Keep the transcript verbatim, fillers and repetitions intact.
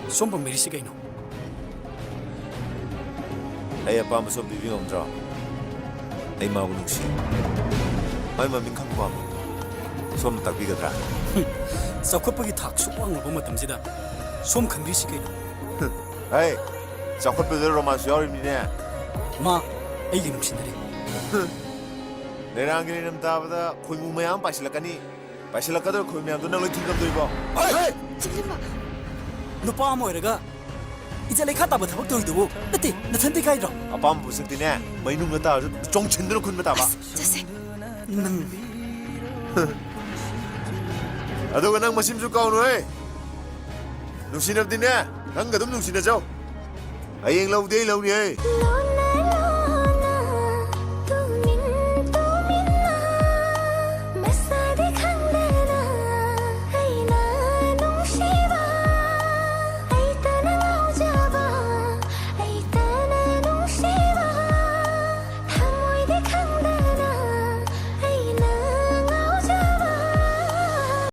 ꯁꯣꯝ ꯄꯥꯝꯕꯤꯔꯤꯁꯤ ꯀꯩꯅꯣ? ꯑꯩ ꯑꯄꯥꯝꯕ ꯁꯣꯝ ꯄꯤꯕꯤ ꯉꯝꯗ꯭ꯔꯣ? ꯑꯩ ꯃꯥꯕꯨ ꯅꯨꯡꯁꯤ꯫ ꯃꯥꯏ ꯃꯃꯤꯡ ꯈꯪꯕ ꯄꯥꯝꯃꯤ꯫ ꯁꯣꯝꯅ ꯇꯥꯛꯄꯤꯒꯗ꯭ꯔꯥ? ꯆꯥꯎꯈꯠꯄꯒꯤ ꯊꯥꯛ ꯁꯨꯛ ꯋꯥꯡꯂꯕ ꯃꯇꯝꯁꯤꯗ ꯁꯣꯝ ꯈꯪꯕꯤꯔꯤꯁꯤ ꯀꯩꯅꯣ? ꯍꯩ, ꯆꯥꯎꯈꯠꯄꯗ ꯔꯣꯃꯥꯟꯁꯁꯨ ꯌꯥꯎꯔꯤꯕꯅꯤꯅꯦ꯫ ꯃꯥ ꯑꯩꯒ ꯅꯨꯡꯁꯤꯅꯔꯤ꯫ ꯂꯩꯔꯥꯡꯒꯤ ꯂꯩꯔꯝ ꯇꯥꯕꯗ ꯈꯣꯏꯃꯨ ꯃꯌꯥꯝ ꯄꯥꯏꯁꯤꯜꯂꯛꯀꯅꯤ꯫ ꯄꯥꯏꯁꯤꯜꯂꯛꯀꯗꯧꯔꯤꯕ ꯈꯣꯏ ꯃꯌꯥꯝꯗꯣ ꯅꯪ ꯂꯣꯏ ꯊꯤꯡꯒꯝꯗꯣꯔꯤꯕꯣ? ꯍꯩ! ꯆꯤꯡꯂꯦꯝꯕ! ꯅꯨꯄꯥ ꯑꯃ ꯑꯣꯏꯔꯒ ꯏꯖꯠ ꯂꯩꯈꯥ ꯇꯥꯕ ꯊꯕꯛ ꯇꯧꯔꯤꯗꯨꯕꯨ ꯅꯠꯇꯦ, ꯅꯊꯟꯗ ꯏꯀꯥꯏꯗ꯭ꯔꯣ? ꯑꯄꯥꯝꯕ ꯄꯣꯠꯁꯛꯇꯤꯅꯦ, ꯃꯩꯅꯨꯡꯗ ꯇꯥꯔꯁꯨ ꯆꯣꯡꯁꯤꯟꯗꯨꯅ ꯈꯨꯟꯕ ꯇꯥꯕ꯫ ꯆꯠꯁꯦ꯫ ꯅꯪ ꯑꯗꯨꯒ ꯅꯪ ꯃꯁꯤꯃꯁꯨ ꯀꯥꯎꯅꯨꯍꯦ꯫ ꯅꯨꯡꯁꯤꯅꯕꯗꯤꯅꯦ, ꯅꯪꯒ ꯑꯗꯨꯝ ꯅꯨꯡꯁꯤꯅꯖꯧ꯫ ꯍꯌꯦꯡ ꯂꯧꯗꯤ ꯑꯩ ꯂꯧꯅꯤꯍꯦ꯫